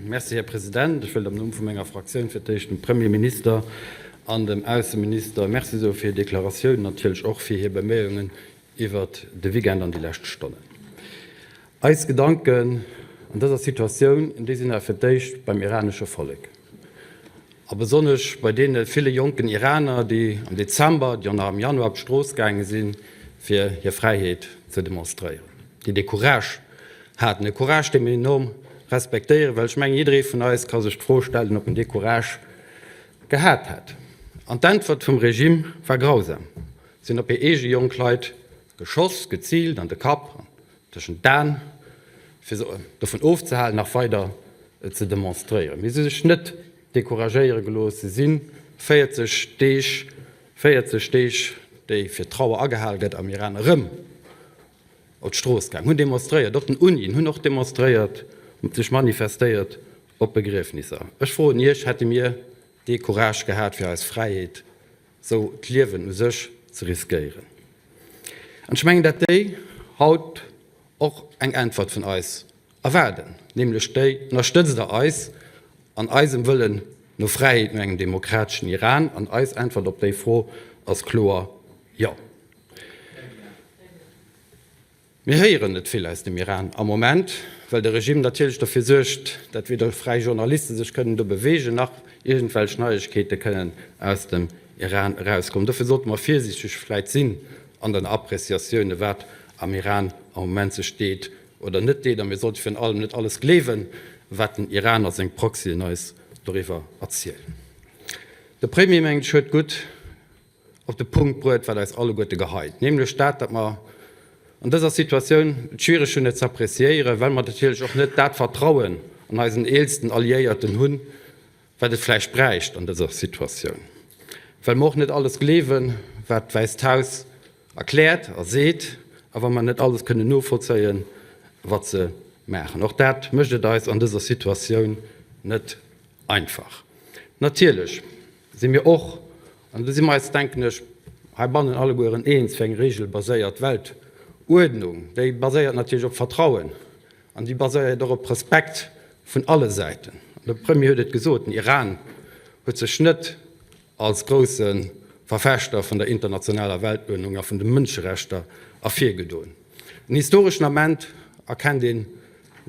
Merci, Här President. Ech wëllt am Numm vu menger Fraktioun fir d'éischt dem Premierminister an dem Ausseminister Merci soe fir hir Deklaratioun, natierlech och fir hir Beméiungen iwwert de Weekend an déi lescht Stonnen. Eis Gedanken an dëser Situatioun, déi sinn awer fir d'éischt beim iranesche Vollek a besonnesch bei deene ville jonken Iraner, déi am Dezember, déi och nach am Januar op d'Strooss gaange sinn, fir hir Fräiheet ze demonstréieren, déi dee Courage haten. E Courage, dee mir enorm respektéieren, well ech mengen, jidderee vun eis ka sech d'Fro stellen, ob en dee Courage gehat hätt. An d'Äntwert vum Regime war grausam. Si hunn op hir eege jonk Leit geschoss, geziilt an de Kapp an tëschent d'Aen, fir se dovun ofzehalen, nach weider ze demonstréieren. Mee si hu sech net decouragéiere gelooss. Si si 40 Deeg, 40 Deeg, déi fir d'Trauer agehal gëtt am Iran, erëm op d'Strooss gaang, hunn demonstréiert op den Unien, hunn och demonstréiert, sech manifestéiert op Begriefnisser. Ech froen Iech, Hätte mir dee Courage gehat, fir eis Fräiheet sou d'Liewen u sech ze riskéieren. An ech mengen, dat déi haut och eng Äntwert vun eis erwaarden, nämlech déi, Ënnerstëtzt Der eis an eisem Wëllen no Fräiheet, no engem demokrateschen Iran? An eis Äntwert op déi Fro ass kloer, Jo. Mir héieren net vill aus dem Iran am Moment, well de Regime natierlech derfir suergt, dat weder fräi Journaliste sech kënnen do beweegen, nach iergendwelch Neiegkeete kënnen aus dem Iran erauskommen. Dofir sollte mer virsiichteg vläit sinn an den Appreciatiounen, wat am Iran am Moment sech deet oder net deet. A mir sollte virun allem net alles gleewen, wat den Iran a seng Proxyen eis doriwwer erzielen. De Premier, mengen ech, huet gutt op de Punkt bruet, wat eis alleguerte geheit, nämlech dat, datt mer an dëser Situatioun et schwiereg hunn, et ze appréciéieren, well mer natierlech och net dat Vertrauen an eisen eelsten Alliéierten hunn, wat et vläicht bräicht an dëser Situatioun, well mer och net alles gleewen, wat d'Wäisst Haus erkläert a seet, a wa mer net alles kënnen novollzéien, wat se maachen. Och dat mécht et eis an dëser Situatioun net einfach. Natierlech si mir och, an do si mer eis, denken ech, heibannen allegueren eens, fir eng regelbaséiert Weltuerdnung. Déi baséiert natierlech op Vertrauen an déi baséiert och op Respekt vun alle Säiten. An de Premier huet et gesot, den Iran huet sech net als grousse Verfechter vun der internationaler Weltuerdnung a vun de Mënscherechter ervirgedoen. En historeschen Ament erkennt ee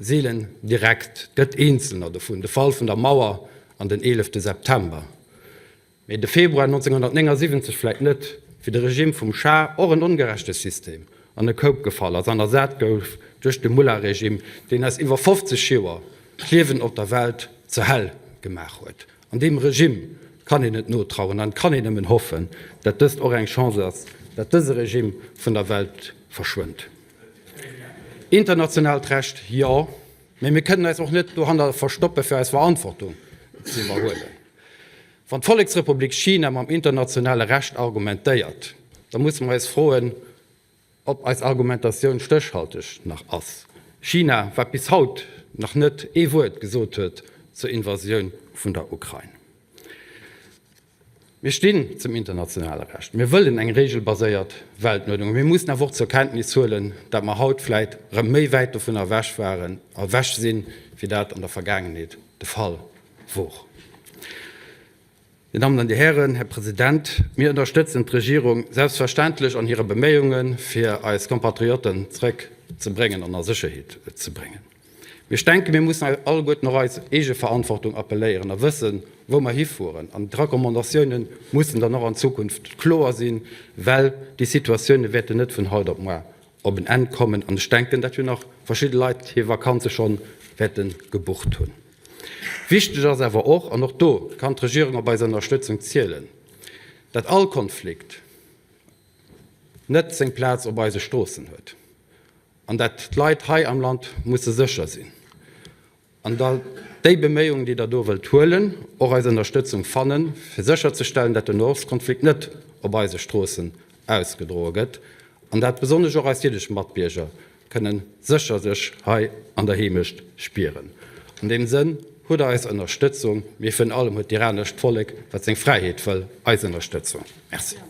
seelen direkt. Et gëtt eenzelner dovun, de Fall vun der Mauer an den eelefte September, mee de Februar 1979 vläit net, wéi de Regime vum Schah, och en ongerechte System, an e Koup gefall ass an ersat gouf duerch de Mullah-Regime, deen eis iwwer 50 Joer d'Liewen op der Welt zur Häll gemaach huet. An deem Regime kann een net notraueren an et kann een nëmmen hoffen, dat dëst och eng Chance ass, dat dëse Regime vun der Welt verschwënnt. Internationaalt Recht, jo. Mee mir kënnen eis och net dohanner verstoppe fir eis Verantwortung ze iwwerhuelen. Wann d'Volleksrepublik China mam internationale Recht argumentéiert, da musse mer eis froen, ob eis Argumentatioun stéchhalteg nach ass. China, wat bis haut nach net ee Wuert gesot huet zur Invasioun vun der Ukrain. Mir stinn zum internationale Recht. Mir wëllen eng regelbaséiert Weltuerdnung. Mir mussen awer och zur Kenntnis huelen, dat mer haut vläit erëm méi wäit dovunner ewech waren, ewech sinn, wéi dat an der Vergaangenheet de Fall wor. Dir Dammen an Dir Hären, Här President, mir ënnerstëtzen d'Regierung selbstverständlech an hire Beméiungen, fir eis Compatriotten zrëckzebréngen an a Sécherheet ze bréngen. Mee ech denken, mir mussen alleguerten och eis eege Verantwortung appelléieren a wëssen, wou mer hifueren. An d'Recommandatiounen mussen dann och an Zukunft kloer sinn, well déi Situatiounen wäerten net vun haut op muar op en Enn kommen. An ech denken, dat jo nach verschidde Leit hir Vakanze scho wäerte gebucht hunn. Wichteg ass awer och, an och do kann d'Regierung op eis Ënnerstëtzung zielen, dat all Konflikt net seng Plaz op eise Stroossen huet. An dat d'Leit hei am Land musse sécher sinn. An datt déi Beméiungen, déi Der do wëllt huelen, och eis Ënnerstëtzung fannen, fir sécherzestellen, dat den Nahostkonflikt net op eise Stroossen ausgedroe gëtt an dat besonnesch och eis jiddesch Matbierger kënnen sécher sech hei an der Heemecht spieren. An deem Sënn hutt Der eis Ënnerstëtzung, mee virun allem huet d'iranescht Vollek, wat seng Fräiheet wëll, eis Ënnerstëtzung. Merci.